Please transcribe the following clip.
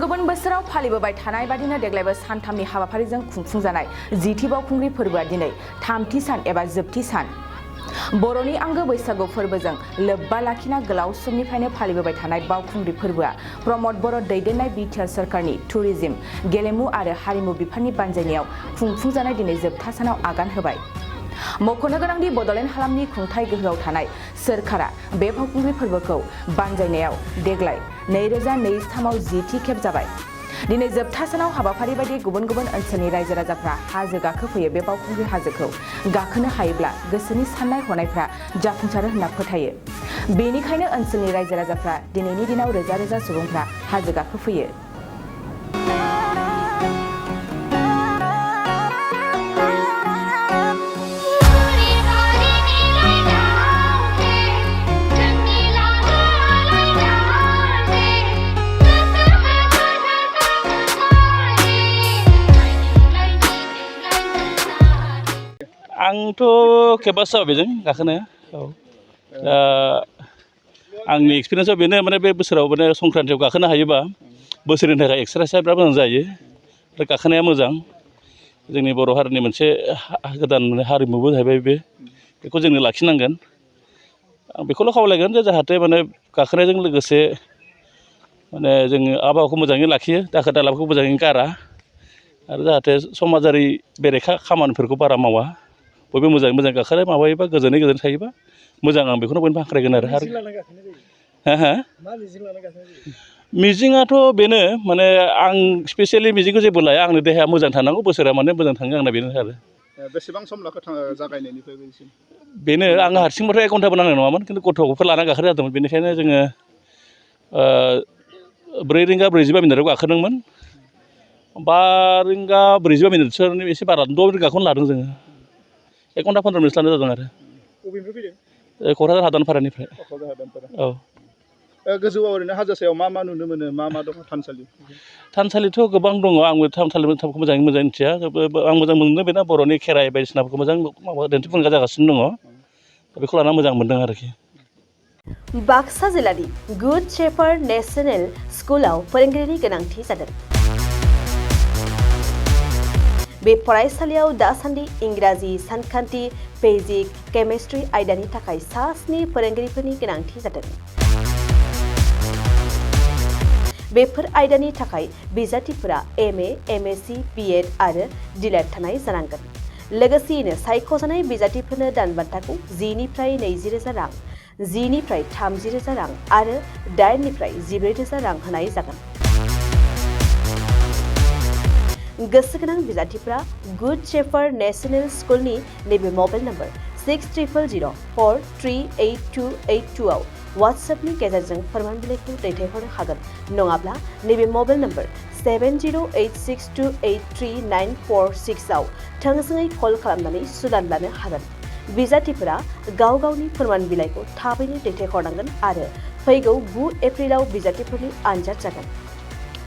गुबुन बोसोराव फालिबोबाय थानाय बादिनो देग्लायबो सानथामनि हाबाफारिजों खुंफुंजानाय जिथि बावखुंग्रि फोरबोआ दिनै थामथि सान एबा जोबथि सान। बर'नि आंगो बैसागु फोरबोजों लोब्बा लाखिना गोलाव समनिफ्रायनो फालिबोबाय थानाय बावखुंग्रि फोरबोआ प्रमद बर' दैदेननाय बिटिआर सरकारनि टुरिज्म, गेलेमु आरो हारिमु बिफाननि बानजायनायाव खुंफुंजानाय दिनै जोबथा सानाव आगान होबाय। मख'नो गोनांदि बड'लेण्ड हालामनि खुंथाय गोहोआव थानाय सोरखारा बे बावखुंग्रि फोरबोखौ बानजायनायाव देग्लाय 2023आव जिथि खेब जाबाय। दिनै जोबथा सानाव हाबाफारि बायदि गुबुन गुबुन ओनसोलनि रायजो राजाफ्रा हाजो गाखोफैयो। बे बावखुंग्रि हाजोखौ गाखोनो हायोब्ला गोसोनि साननाय हनायफ्रा जाफुंसारो होनना फोथायो। बेनिखायनो ओनसोलनि रायजो राजाफ्रा दिनैनि दिनाव रोजा रोजा सुबुंफ्रा हाजो गाखोफैयो। आंथ' खेबासो जाबाय बेजों गाखोनो। आंनि एक्सपिरियेन्सआव बेनो माने बे बोसोराव माने संक्रान्तियाव गाखोनो हायोबा बोसोरनि थाखाय एक्सारसाइसआ बिराद मोजां जायो आरो गाखोनाया मोजां। जोंनि बर' हारिनि मोनसे गोदान हारिमुबो जाहैबाय बेखौ जोंनो लाखिनांगोन। आं बेखौल' खावलायगोन जे जाहाथे माने गाखोनायजों लोगोसे माने जोङो आबहावाखौ मोजाङै लाखियो, दाखोर दालाफोरखौ मोजाङै गारा आरो जाहाथे समाजारि बेरेखा खामानिफोरखौ बारा मावा। बयबो मोजाङै मोजां गाखोनाय माबायोबा गोजोनै थायोबा मोजां। आं बेखौनो बयनिबो हांख्रायगोन आरो मिजिङाथ' बेनो माने आं स्पेसियेलि मिजिंखौ जेबो लाया। आंनि देहाया मोजां थानांगौ, बोसोरा माने मोजां थाङो आंना बेनो आरो। बेसेबां सम लाखो जागायनायनिफ्राय बेनो आं हारसिंबाथ' 1 घन्टाबो नांनाय नङामोन, खिन्थु गथ'फोर लाना गाखोनाय जादोंमोन। बेनिखायनो जोङो 4:45 गाखोदोंमोन। 5:45 एसे बारा 6 रिंगाखौनो लादों जोङो। 1 घन्टा 15 मिनिटसो लानाय जादों आरो। बबेनिफ्राय फैदों? क'क्राझार हादानपारानिफ्राय। औ। गोजौआव ओरैनो हाजो सायाव मा मा नुनो मोनो? मा मा दङ थानसालि? थानसालिथ' गोबां दङ। आंबो थानसालिफोरखौ मोजाङै मिथिया। आं मोजां मोनो बेना बर'नि खेराइ बायदिसिनाफोरखौ मोजां दिन्थिफुंनाय जागासिनो दङ। बेखौ लाना मोजां मोनदों आरोखि। बाक्सा जिल्लानि गुड शेपार्ड नेशनेल स्कुलाव फोरोंगिरिनि गोनांथि जादों। बे फरायसालियाव दासान्दि इंराजि, सानखान्थि, फिजिक, केमिस्ट्रि आयदानि थाखाय 7 फोरोंगिरिफोरनि गोनांथि जादों। बेफोर आयदानि थाखाय बिजाथिफोरा MA, MSc, BEd आरो DLED थानाय जानांगोन। लोगोसेयैनो सायख'जानाय बिजाथिफोरनो दानबान्थाखौ 10निफ्राय 20,000 रां, 10निफ्राय 30,000 रां आरो 8निफ्राय 14,000 रां होनाय जागोन। गोसो गोनां बिजाथिफोरा गुड शेपार्ड नेशनेल स्कुलनि नैबे मबाइल नम्बर 6000043828 आव वाट्सएपनि गेजेरजों फोरमान बिलाइखौ दैथायहरनो हागोन। नङाब्ला नैबे मबाइल नम्बर 7086283946 आव थोंजोङै कल खालामनानै सुलाद लानो हागोन। बिजाथिफोरा गाव गावनि फोरमान बिलाइखौ थाबैनो दैथायहरनांगोन आरो फैगौ 9 एप्रिलाव बिजाथिफोरनि आनजाद जागोन।